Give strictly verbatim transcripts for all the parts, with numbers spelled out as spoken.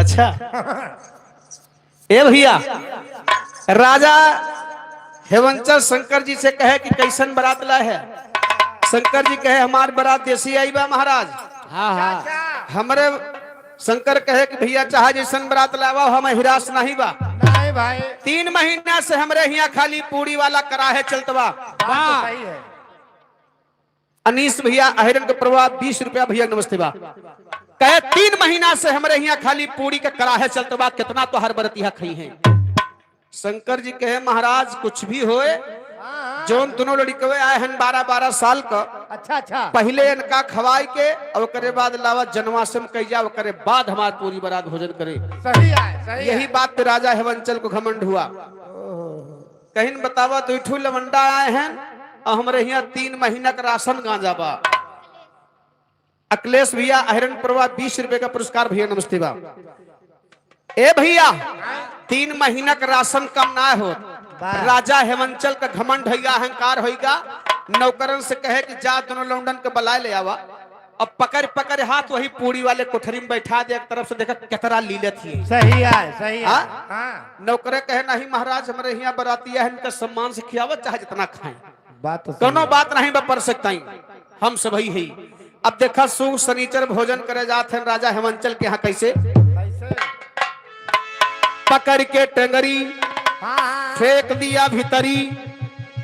अच्छा। ए भैया, राजा हेवंचल शंकर जी से कहे कि कैसन बरात लाए है। शंकर जी कहे, "हमार बरात देसी आई बा महाराज।" हाँ, हाँ। हमरे शंकर कहे कि, "भैया, चाहे जैसन बरात लावा, हमें हिरास नहीं बा।" नहीं भाई। तीन महीना से हमरे हियाँ खाली पूड़ी वाला कराहे चलत बा। बात तो सही है। अनीस भैया, अहिरन के प्रभाव, बीस रुपया भैया, नमस्ते बा। कहे, "तीन महीना से हमरे हियाँ खाली पूड़ी के कराहे चलत बा, कितना तोहार बरतिया खइहैं?" शंकर जी कहे, "महाराज, कुछ भी होए, हाँ, हाँ। जौन दुनों लड़िकवे आए हन बारह बारह साल क, अच्छा, अच्छा। पहिले इनका खवाए के, और ओकरे बाद लावा जनवासम कइ जा, ओकरे बाद हमार पूरी बरात भोजन करे।" सही है, सही यही है। बात पे राजा हेवंचल को घमंड हुआ। कहिन, "बतावा, दुइ ठू लवंडा आए हैं और हमरे हियाँ तीन महीना का राशन गांजा बा।" अखिलेश भैया, अहिरन प्रभा, बीस रुपए का पुरस्कार भैया, नमस्ते बा। ए भैया, तीन महीना का राशन कम ना हो। वाह। राजा हेवंचल का घमंड होइगा, अहंकार होइगा, नौकरन से कहे कि जा दुनों लौंडन के बलाए ले आवा। अब पकड़ पकड़ हाथ वही पूड़ी वाले कोठरी में बैठा दे, एक तरफ से देखा केतरा लीलत ही। सही है, सही है। हाँ? हाँ। नौकरे कहे, "नहीं महाराज, हमरे हियाँ बरातिया है, इनका सम्मान से खियावत चाहे जितना खाएं।" बात तो सही कौनो है। बात नहीं बा पर सकताई, हम सबही है। अब देखा, सुख सनीचर भोजन करे जात हैं राजा हेवंचल के यहाँ, कैसे? कैसे? पकड़ के टंगरी हाँ, हाँ। फेंक दिया भीतरी,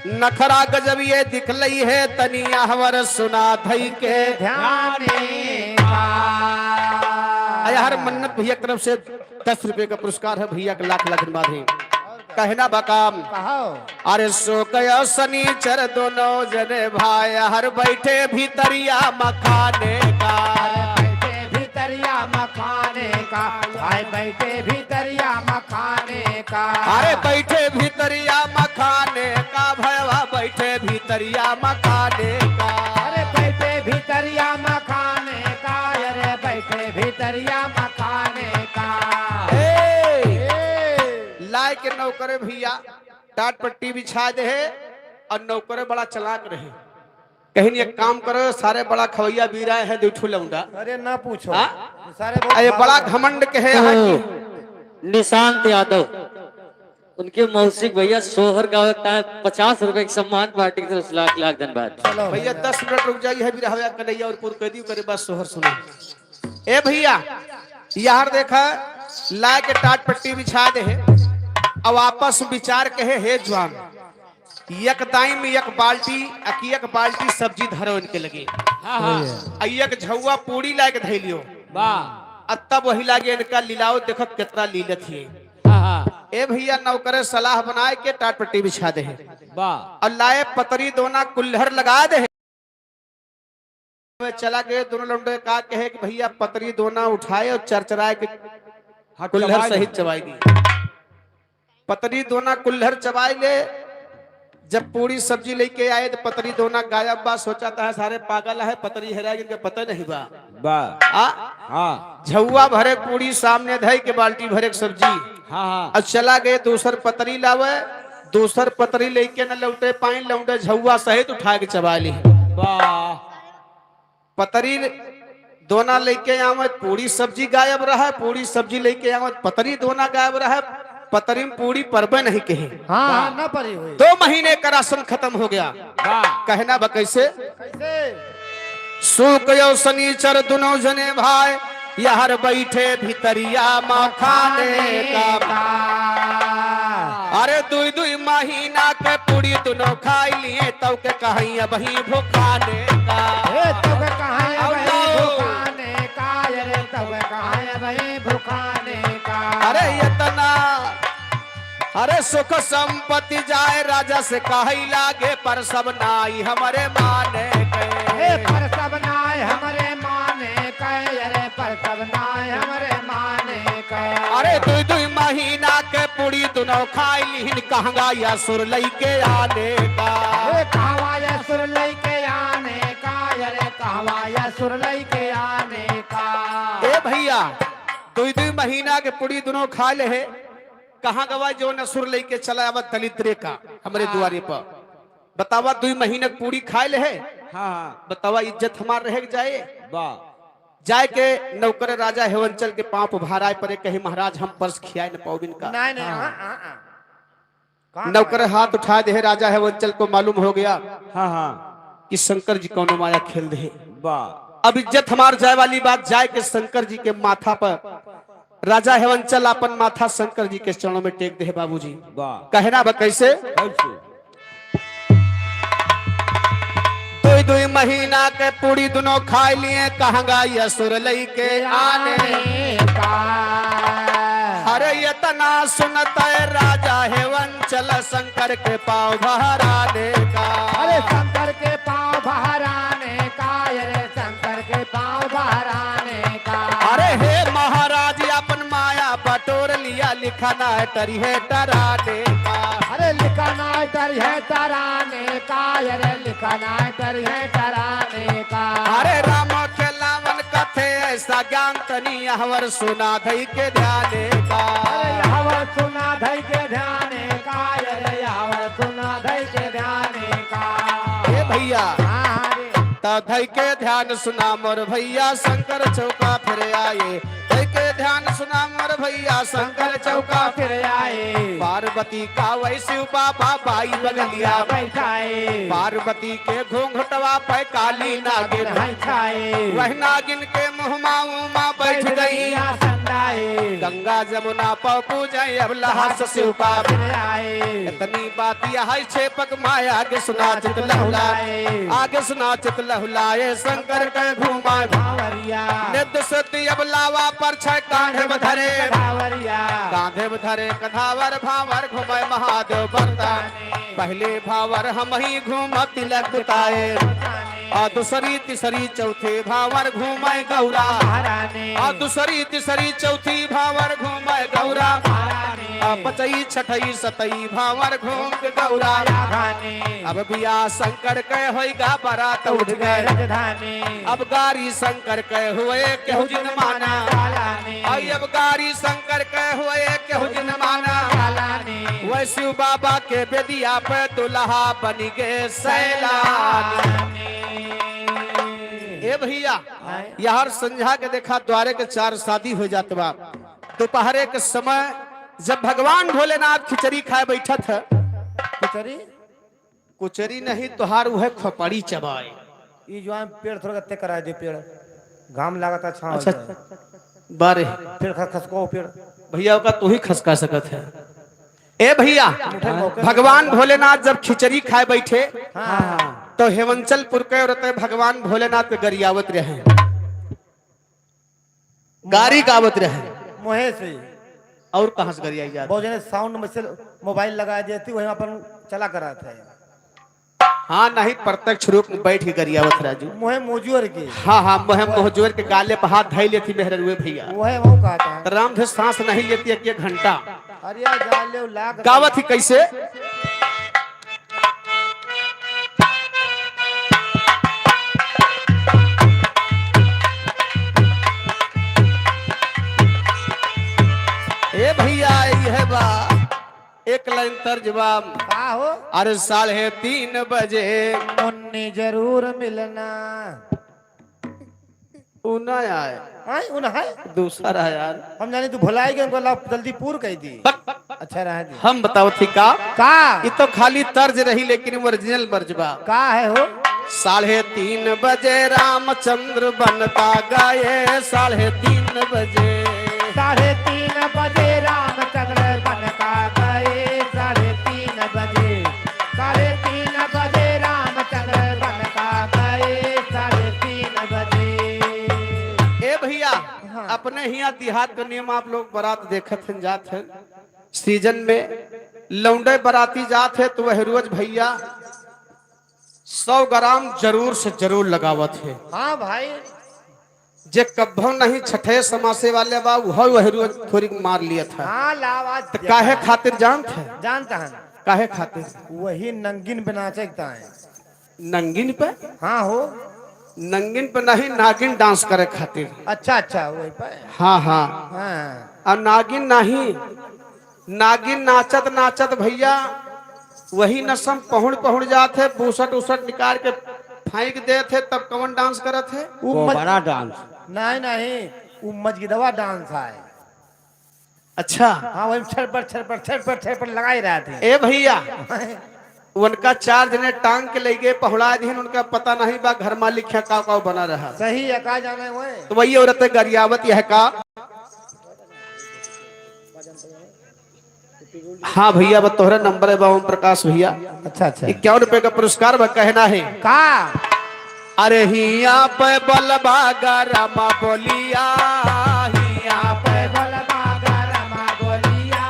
नखरा गजब ये दिखलई है, तनिया हमर सुना धई के ध्यान का। अरे हर मन्नत भैया की तरफ से दस रुपए का पुरस्कार है, भैया के लाख लाख धन्यवाद है। कहना बा काम। कहो। अरे सो गयो सनीचर दोनों जने भाई, हर बैठे भीतरिया मखाने का। अरे बैठे भीतरिया मखाने का, भाई बैठे भीतरिया मखाने का। अरे बैठे भीतरिया मखाने का, भैया बैठे भीतरिया मखाने का। अरे बैठे भीतरिया मखाने का, अरे बैठे भीतरिया मखाने का। ए! ए! लाए के नौकरे भैया टाट पट्टी बिछा दे है और नौकरे बड़ा चालाक रहे। कहिन, "एक काम करो, सारे बड़ा खवैया बीराए हैं, दुइ ठू लौंडा।" अरे ना पूछो। हाँ? सारे बहुत अरे बड़ा खराब है। घमंड के है यहाँ की। निशांत यादव, उनके मौसिक भैया सोहर गावे का है, पचास रुपए के सम्मान पार्टी की तरफ से लाख लाख धन्यवाद। चलो भैया, भैया। दस मिनट रुक जाइए, है बिरहवा कन्हैया और पुरकैदी करे बस सोहर सुनो। ए भैया, यार देखा, लाए के टाट पट्टी बिछा दे है। अब आपस में विचार कहे, "हे जवान, एक दाई में एक बाल्टी, अ कि एक बाल्टी सब्जी धरो इनके लगे। हाँ, हाँ। आ एक झौआ पूड़ी लाए के धै लियो।" वाह। आ तब वही लागे इनका लीलाओ, देखो कितना लीलत ही। हाँ, हाँ। ए भैया, नौकरे सलाह बनाए के टाट पट्टी बिछा दे है। वाह। और लाए पतरी दोना कुल्हर लगा दे है। वे चला गए, दोनों लौंडे का कहे कि भैया पतरी दोना उठाए और चरचराए के हाँ, कुल्हर चबाए सहित ले। चबाई दी। पतरी दोना कुल्हर चबाई ले। जब पूड़ी सब्जी लेके आए तो पतरी दोना गायब बा। सोचा था सारे पागल है, पतरी हेरा गई, इनके पता नहीं बा। बा। आ? हाँ। झौआ भरे पूड़ी सामने धई के बाल्टी भरे के सब्जी। हाँ, हाँ। अब चला गए दूसर पतरी लावे, दूसर पतरी लेके न लौटे पाइन, लौटे झौआ सहित उठा के चबा ली। वाह। पतरी दोना लेके आवत, पूड़ी सब्जी गायब रहा, पूड़ी सब्जी लेके आवत, पतरी दोना गायब रहा, पतरी में पूड़ी परबे नहीं कहे। हाँ, हाँ, ना परी हुई। दो महीने का राशन खत्म हो गया। वाह। कहना बा कैसे? कैसे? सुक यो सनीचर दुनो जने भाई, यहर बैठे भितरिया मखाने का। अरे दुई दुई महीना के पूड़ी दुनो खाई लिए, तब के कहीं अबही भुखाने का। ए, तब के कहीं अबही भुखाने का, अरे तब के कहीं अबही भुखाने का। अरे इतना अरे सुख संपत्ति जाए राजा से कहई लागे, पर सब नाई हमरे माने के। ए, पर सब नाई हमरे माने के, अरे पर सब नाई हमरे माने के। अरे दुई दुई महीना के पूड़ी दुनो खाई लिहिन, कहवा या सुर लइके आने का। ए, कहवा या सुर लइके आने का, अरे कहवा या सुर लइके आने का। ए भैया, दुई दुई महीना के पूड़ी दुनो खा ले है, कहाँ गवा जौन असुर लइके चला आवा दलिद्रे का हमरे हाँ। दुआरे पर। बतावा, दुई महीने के पूड़ी खाए ले है। हाँ, हाँ। बतावा, इज्जत हमार रहे के जाए। वाह। जाए के नौकर राजा हेवंचल के पाँव पर भराए परे, कहे, "महाराज, हम परस खियाए न पाउबिन का?" नहीं, नहीं, हाँ। हाँ, हाँ, हाँ। कहाँ नौकर खाए? हाथ उठाए देहे, राजा हेवंचल को मालूम हो गया हाँ, हाँ। कि शंकर जी कौनो माया खेल देहे। वाह। अब इज्जत हमार जाए वाली बात, जाए के शंकर जी के माथा पर राजा हेवंचल आपन माथा शंकर जी के चरणों में टेक देहे बाबूजी। वाह। कहना बा कैसे? कैसे? दुई दुई महीना के पूरी दुनो खाए लिए, कहंगा असुर लइके आने का। अरे इतना सुनत राजा हेवंचल शंकर के पाँव भराने का। अरे शंकर के पाँव भराने का, अरे शंकर के पाँव भराने का। अरे हे महाराज, अपन माया बटोर लिया, लिखा ना टरिहे टराने का। अरे लिखा ना टरिहे टराने का, अरे लिखा ना टरिहे टराने का। अरे राम खेलावन कथे ऐसा ज्ञान तनी हवर सुना धई के ध्याने का। अरे हवर सुना धई के ध्याने का, अरे हवर सुना धई के ध्याने का। हे भैया, हाँ, हाँ रे। त धई के ध्यान सुना मोर भैया, शंकर चौका फिर आए। धई के ध्यान सुना मोर भैया, शंकर चौका फिर आए। पार्वती का वै शिव बाबा बाई बगलिया बैठाए। पार्वती के घूंघटवा पे काली नागिन है छाए। वह नागिन के मुँह मा उमा बैठ गई। आसन लाए। गंगा जमुना पौ पूजे अब लहास शिव का फिर आए। इतनी बात यह है छेपक माया के सुना चित लहुलाए। आगे सुना चित लहुलाए, शंकर के घूमाए भावरिया। नित्य सिद्धि अब लावा पर छै कांधे में धरे। भावरिया। कांधे में धरे कधावर भावर घूमे महादेव बरदानी। पहले भावर हम ही घूम तिलक बताए। और दूसरी, तीसरी, चौथी भावर घूमे गौरा। महारानी। और दूसरी, तीसरी, चौथी भावर घूमे गौरा। महारानी। और पचई, छठई, सतई भावर घूम के गौरा। राधानी। अब बियाह शंकर के होइगा, बारात उठ गए राजधानी। अब गारी शंकर के हुए केहू जिन माना। कालानी। आई अब गारी शंकर के हुए केहू जिन माना। कालानी। वै शिव बाबा के बेदिया पे दुल्हा बनी गे सैलानी। ए भैया, आए। यार संझा के देखा द्वारे के चार शादी हो जात बा। दोपहरे के समय जब भगवान भोलेनाथ खिचड़ी खाए बैठत है, खिचड़ी? कुचरी नहीं, तोहार उहे खोपड़ी चबाए। ई जो है पेड़ थोड़ा गत्ते करा दे, पेड़ घाम लागत है, छाँव अच्छा, होता है। बारे। पेड़ खस-, खसको पेड़। भैया, ओका तू ही खसका सकत है। ए भैया, उठे मौके भगवान भोलेनाथ जब खिचड़ी खाए बैठे, हाँ। तो हेवंचलपुर के औरतें भगवान भोलेनाथ के गरियावत रहे। गारी गावत रहे। मोहे से। और कहाँ से गरियाई जात? बहुत जने sound में से mobile लगा देती, वही अपन चला करत है। हाँ, नहीं, प्रत्यक्ष रूप में बैठ के गरियावत राजू। मोहे मोजुअर के। हाँ, हाँ, मोहे मोजुअर के गाले पे हाथ धई लेती मेहररुए भैया। वही वो कहता है। तो रामधे सांस नहीं लेती एक, एक घंटा। अरे यार, गाले लाग गावत ही कैसे? ए भैया, ई है बा एक लाइन तर्ज बा। का हो? अरे साढ़े तीन बजे मुन्नी जरूर मिलना। उ ना आए। आए, उ ना आए? दूसरा है यार। हम जाने तू भुलाई गए, उनको लाओ जल्दी पूर कह दी। बक, बक, बक। अच्छा रह दी। हम बताओ थी का? का? ये तो खाली तर्ज रही, लेकिन original तर्ज बा। का है हो? साढ़े तीन बजे रामचंद्र बन का गए, साढ़े तीन बजे। साढ़े तीन बजे रामचंद्र बन का गए, साढ़े तीन बजे। साढ़े तीन बजे रामचंद्र बन का गए, साढ़े तीन बजे। ए भैया, हाँ। अपने हियाँ देहात के नियम आप लोग बारात देखत हन, जात हन। Season में लौंडे बाराती जात है तो वह रोज भैया सौ ग्राम जरूर से जरूर लगावत है। हाँ भाई। जे कब्बो नहीं छठे समासे वाले बा, वह वह रोज थोड़ी मार लिया था। हाँ, लावा तो काहे खातिर जानत है? जानता है ना। काहे खातिर? वही नंगिन पे नाचे के ताए। नंगिन पे? हाँ हो। नंगिन पे नहीं, नागिन dance करे खातिर। अच्छा, अच्छा, वही पे। हाँ, हाँ। हाँ। और नागिन नहीं, नागिन नाचत नाचत भैया वही नसम पहुड़ पहुड़ जात है, बूसट उसट निकाल के फेंक देत है, तब कौन dance करत है? वो मज- कोबरा dance। नहीं, नहीं, वो मजगिदवा डांस आए। अच्छा। हाँ, वही छटपट, छटपट, छटपट, छटपट लगाए रहते हैं। ए भैया, उनका चार जने टांग के ले गए, पहुड़ा दिन, उनका पता नहीं बा घर मालिक यहाँ का का बना रहा। सही है, का जाने हुए। तो वही औरत गरियावत यह का। हाँ भैया, बस तोहरे नंबर है बा, ओम प्रकाश भैया। अच्छा, अच्छा। इक्यावन रुपए का पुरस्कार बा, कहना है। का? अरे हिया पे बलबा गरमा बोलिया, हिया पे बलबा गरमा बोलिया,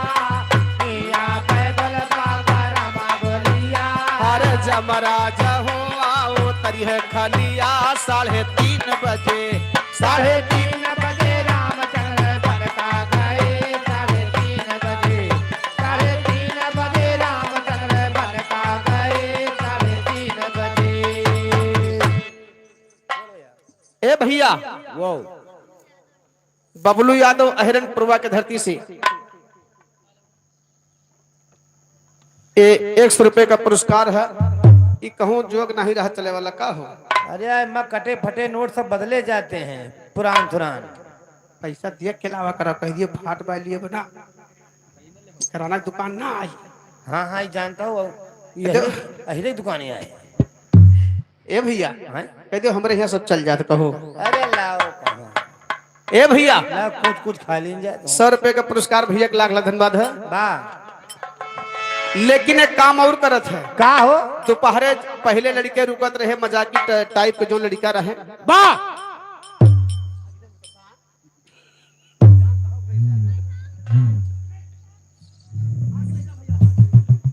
हिया पे बलबा गरमा बोलिया। अरे जमराज हो आओ तरिहे खलिया साढ़े तीन बजे। साढ़े तीन बजे रामचंद्र बरता गए, साढ़े तीन बजे, साढ़े तीन बजे रामचंद्र बरता गए, साढ़े तीन बजे। ए भैया, वो बबलू यादव अहिरनपुरवा के धरती से ए, एक सौ रुपए का पुरस्कार है। ई कहूँ जोग नहीं रह चले वाला का हो? अरे, एमा कटे फटे नोट सब बदले जाते हैं, पुरान सुरान। पैसा दिया के लावा करा, कह दिए फाट बाय लिए बना। किराना दुकान ना आई। हाँ, हाँ, ई जानता हूँ, ये तो अहिरे, अहिरे दुकान ही आए। ए भैया, हाँ? कह दियो हमरे यहाँ सब चल जात कहो। अरे लाओ कहो। ए भैया, ला कुछ, कुछ खा लीन जाए तो। सौ रुपए का पुरस्कार भैया के लाख लाख धन्यवाद है। बा। लेकिन एक काम और करत है। का हो? दोपहरे पहले लड़के रुकत रहे, मजाकी ट-, टाइप के जो लड़का रहे। बा।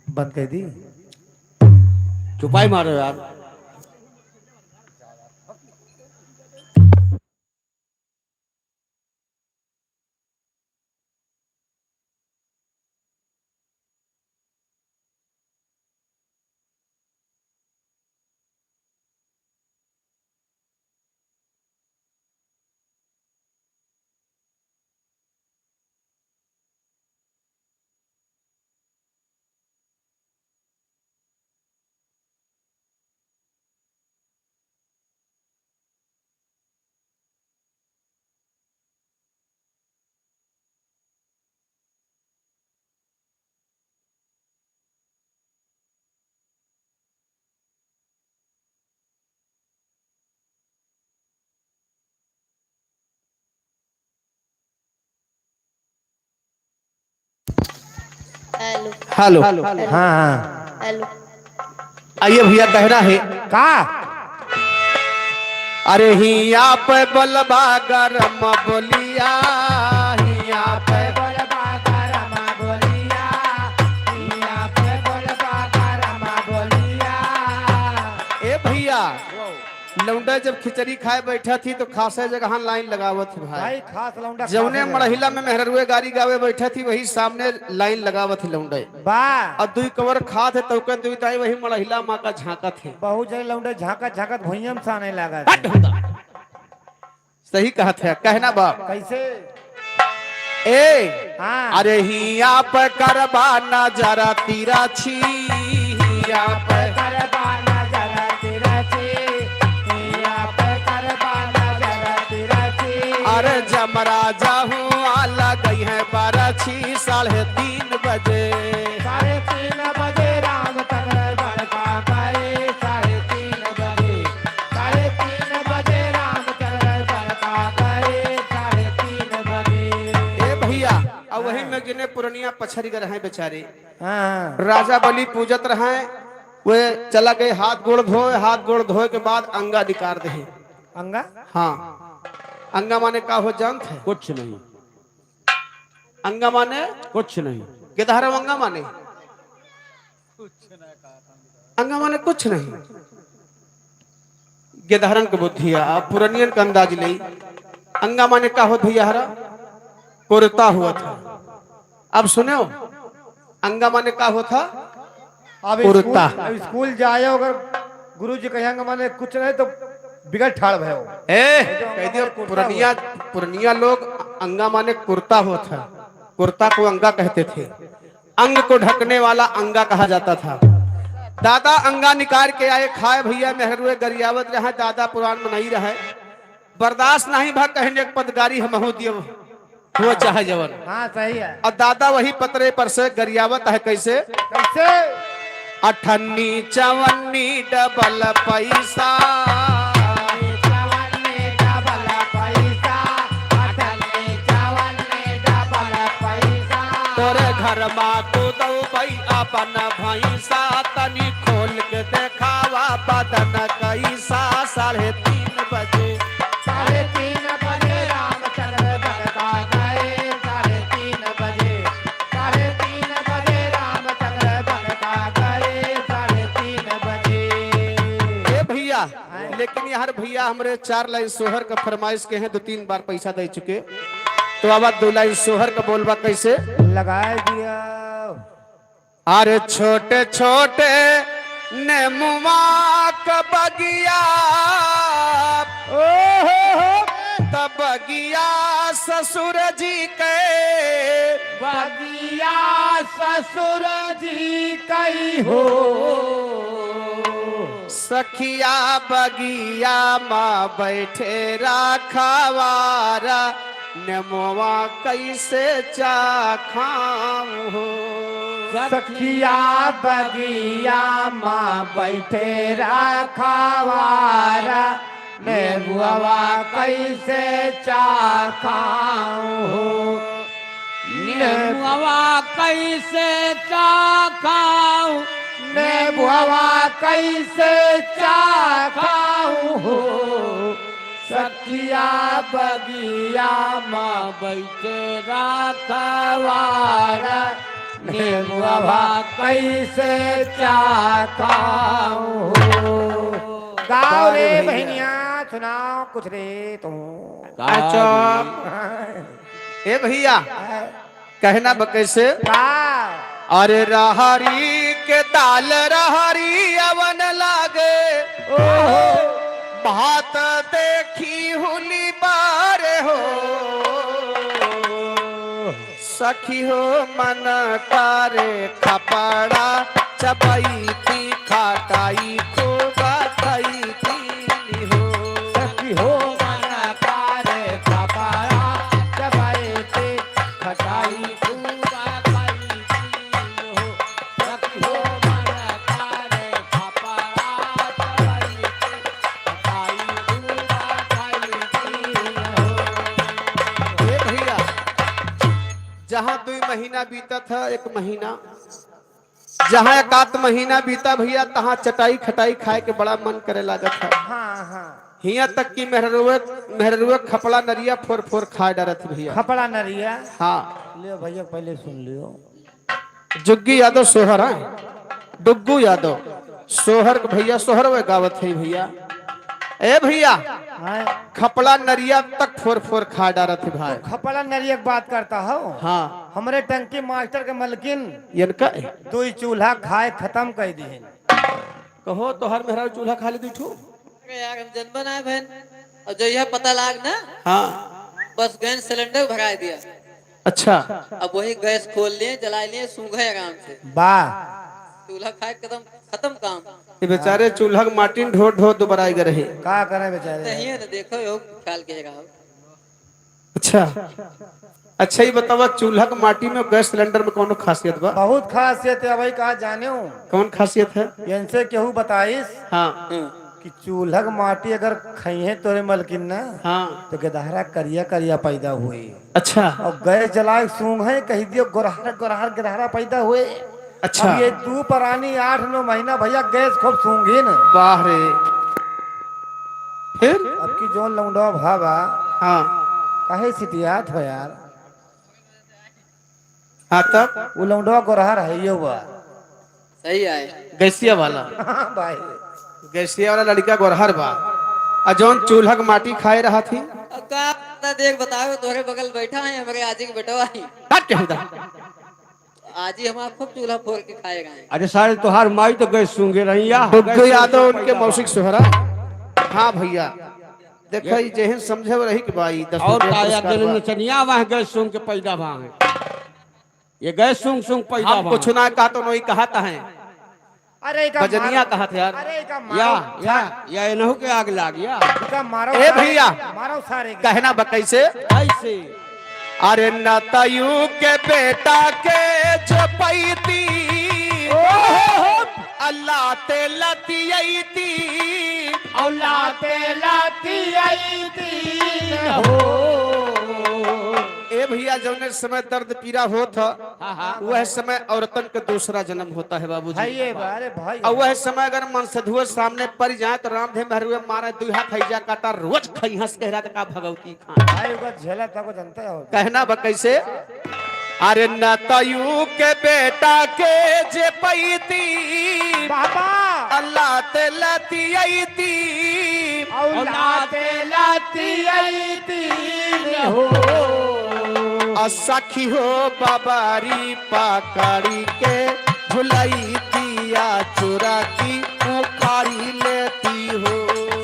बंद कर दी। चुपाई मारो यार। हेलो। हेलो। हाँ, हाँ। हेलो। आइए भैया, कहना है। का? अरे हिया पे बलबा गरम बोलिया, हिया पे बलबा गरम बोलिया, हिया पे बलबा गरम बोलिया। ए भैया, लौंडा जब खिचड़ी खाए बैठा थी तो खासे जगह लाइन लगावत थी भाई। भाई, खास लौंडा जौने खासे मड़हिला जगह। में मेहररुए गारी गावे बैठा थी, वही सामने लाइन लगावत थी लौंडे। बा। और दुई कवर खात है, तौके दुई दाई वही मड़हिला माँ का झांकत है। बहुत जने लौंडे झांकत झांकत भुइयम साने लागत हट है। होता। सही कहत है, कहना बा। कैसे? ए, हाँ। अरे हिया पे करबा नजर तिरछी, हिया पे करबा नजर तिरछी, हिया पे करबा नजर तिरछी। अरे जमराजा हुआ लगई है बरछी, साढ़े तीन बजे। साढ़े तीन बजे रामचंद्र बड़का गए, साढ़े तीन बजे, साढ़े तीन बजे रामचंद्र बड़का गए, साढ़े तीन बजे। ए भैया, अब वही हाँ। में गिने पुरनिया पछरी गए रहे बेचारे। हाँ, हाँ। राजा बलि पूजत रहे, वे चला गए हाथ गोड़ धोए, हाथ गोड़ धोए के बाद अंगा निकार दे। अंगा? हाँ। अंगा माने का हो जानत है? कुछ नहीं। अंगा माने? कुछ नहीं। गेदहरा अंगा माने? अंगा माने कुछ नहीं। गेदहरन के बुद्धि है, आप पुरनियन का अंदाज लेई। अंगा माने का होत भैया हरा? कुर्ता होत है। अब सुनो, अंगा माने का होत है? अब कुर्ता। स्कूल, अब स्कूल जाए, अगर गुरुजी कहेंगे माने कुछ नहीं तो बिगड़ ठाड़ भयो। ए, कह दियो, पुरनिया, पुरनिया लोग अंगा माने कुर्ता होत है, कुर्ता को अंगा कहते थे, अंग को ढकने वाला अंगा कहा जाता था। दादा अंगा निकाल के आए, खाए भैया मेहरुए गरियावत रहे, दादा पुरान मनई रहे। बर्दाश्त नहीं भा, कहिन एक पद गारी हमहू दियो, हुआ चाहे जवन। हाँ, सही है। और दादा वही पतरे पर से गरियावत है, कैसे? कैसे? अठन्नी चवन्नी डबल पैसा। अठन्नी चवन्नी डबल पैसा, अठन्नी चवन्नी डबल पैसा। तोरे घर मा कुदऊ बई अपन भैंसा, तनी खोल के देखावा बदन कैसा। साढ़े तीन बजे। साढ़े तीन बजे रामचंद्र बन का गए, साढ़े तीन बजे, साढ़े तीन बजे रामचंद्र बन का गए, साढ़े तीन बजे। ए भैया, हाँ। लेकिन यार भैया, हमरे चार लाइन सोहर का फरमाइश के हैं, दो तीन बार पैसा दे चुके, तो अब दो लाइन सोहर का बोलबा कैसे? लगाए दिया। अरे छोटे छोटे नेमुआ क बगिया, ओहो हो, त बगिया ससुर जी के। बगिया ससुर जी कई हो। सखिया बगिया मा बैठे राखवारा, नेमवा कैसे चाखाऊं हो। सखिया बगिया मा बैठे राखवारा, नेबुआ कैसे चाखाऊं हो। नेबुआ कैसे चाखाऊं, नेबुआ कैसे चाखाऊं हो। सखिया बगिया मा बैठे राखवारा, नेबुआ कैसे चाखाऊं हो। गाओ रे बहिनिया, सुनाओ कुछ रे तू। का अच्छा। जी? ए भैया, हाँ। कहना बा कैसे? का? अरे रहरी के दाल रहरी अवन लागे, ओहो। भात देखी हुली बार हो। सखी हो मन करे खपड़ा चबई की खटाई खूब खई की हो। सखी हो मन करे खपड़ा चबई की खटाई खूब खई की हो। सखी हो मन करे खपड़ा चबई की खटाई खूब खई की हो। ए भैया, जहाँ दुई महीना बीतत है, एक महीना, जहाँ एक आध महीना बीता भैया, तहाँ चटाई खटाई खाए के बड़ा मन करे लागत है। हाँ, हाँ। हियाँ तक कि मेहररुए, मेहररुए खपड़ा नरिया फोर फोर खाए डरत है भैया। खपड़ा नरिया? हाँ। लियो भैया, पहले सुन लियो। जुग्गी यादव सोहर है, डुग्गू यादव सोहर के भैया, सोहरवे गावत है भैया। ए भैया, हाँ। खपड़ा नरिया तक फोर फोर खा डारत है भाई। तो खपड़ा नरिया की बात करता हो? हाँ। हमरे टंकी मास्टर के मलकिन इनका? दुई चूल्हा खाए खत्म कर दिहिन। कहो, तोहर मेहरारू चूल्हा खा ली दुई ठू? अरे यार, हम जनबे ना है बहन। और जो यह पता लाग ना, हाँ। बस गैस सिलेंडर भरा दिया। अच्छा। अब वही गैस खोल लिए, जला लिए, सूंघे आराम से। वाह। चूल्हा खाए खत्म, खत्म काम। ये बेचारे चूल्हा के माटी में ढो ढो दुबराई गए रहे। का करे बेचारे? नहीं है ना, देखो यो ख्याल के रहा। अच्छा। अच्छा, ये बतावा, चूल्हा के माटी में, गैस सिलेंडर में कौनो खासियत बा? बहुत खासियत है भाई, कहा जाने हो। कौन खासियत है? इनसे केहू बताइस हाँ। हम्म। कि चूल्हा के माटी अगर खइहे तोरे मलकिन ना, हाँ। तो गदहरा करिया करिया पैदा हुए। अच्छा। और गैस जलाए सूंघे, कही दियो गोरहर गोरहर गदहरा पैदा हुए। अच्छा। अब ये दू परानी आठ नौ महीना भैया गैस खूब सूंघी न। वाह रे। फिर? अब की जौन लौंडवा भा बा, हाँ। काहे सिटियात हो यार? हाँ, तब? उ लौंडवा गोरहर है, यो बा। सही आए। गैसिया वाला। हाँ, भाई। गैसिया वाला लड़का गोरहर बा। आ जौन चूल्हा के माटी खाए रहा थी? अब का पता, देख बताओ, तोहरे बगल बैठा है, हमरे आजी के बेटवा है। हट के हुदा। आजी हमार खूब चूल्हा फोर के खाए रहे। अरे सारे, तोहार माई तो गैस सूंघे रही या। डुग्गू यादव उनके मौसिक सोहरा। हाँ भैया। देखा, ये ई जेहन समझे रही कि भाई, दस और रुपया ताया पुरस्कार तेरे बा। नचनिया वहाँ गैस सूंघ के पैदा भा है। ये गैस सूंघ सूंघ पैदा हम भा कुछ है। ना कहा तो नहीं कहा था है। अरे, एका बजनिया मारो। कहत यार। अरे, एका या, मारो। या, या, एनहू के आग लाग, या। एका मारो ए सारे, भैया। मारो सारे के। कहना बा कैसे? कैसे? अरे, न तयू के बेटा के जो पैती, ओहो। अल्लाह ते लतियैती। अल्लाह ते लतियैती हो। ए भैया, जौने समय दर्द पीड़ा होत ह, हाँ, हाँ। वह समय औरतन के दूसरा जन्म होता है बाबूजी। है ये बा, अरे भाई। और वह समय अगर मनसधुआ सामने पड़ जाए तो रामधे मेहरुए मारे दुई हाथ हैजा काटा, रोज खइहस कहरा त का भगवती खान। भाई, ओकर झेला तक जनते हो। कहना बा कैसे? अरे न तयू के बेटा के जे पैती, बाबा। अल्लाह ते लतियैती। अल्लाह ते लतियैती हो। आ सखी हो बबारी पकड़ी के झुलैतिया चुरा की उखाड़ी लेती हो।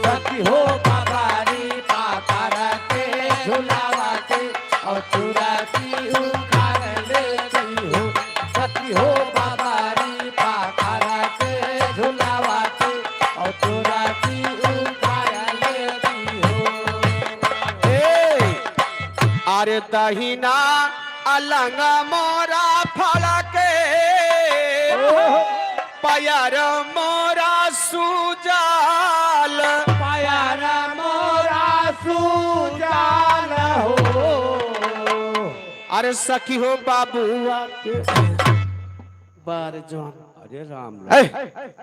सखी हो बबारी पकड़ के झुलावा के और चुरा की उखाड़ लेती हो। सखी हो बबारी पकड़ के झुलावा के और चुरा की उखाड़ लेती हो। ए, अरे दहिना अलंग मोरा फड़के, पयर मोरा सूजाल। पयर मोरा सूजाल हो। अरे सखी हो बाबुआ के बार जौन। अरे राम ए, राम।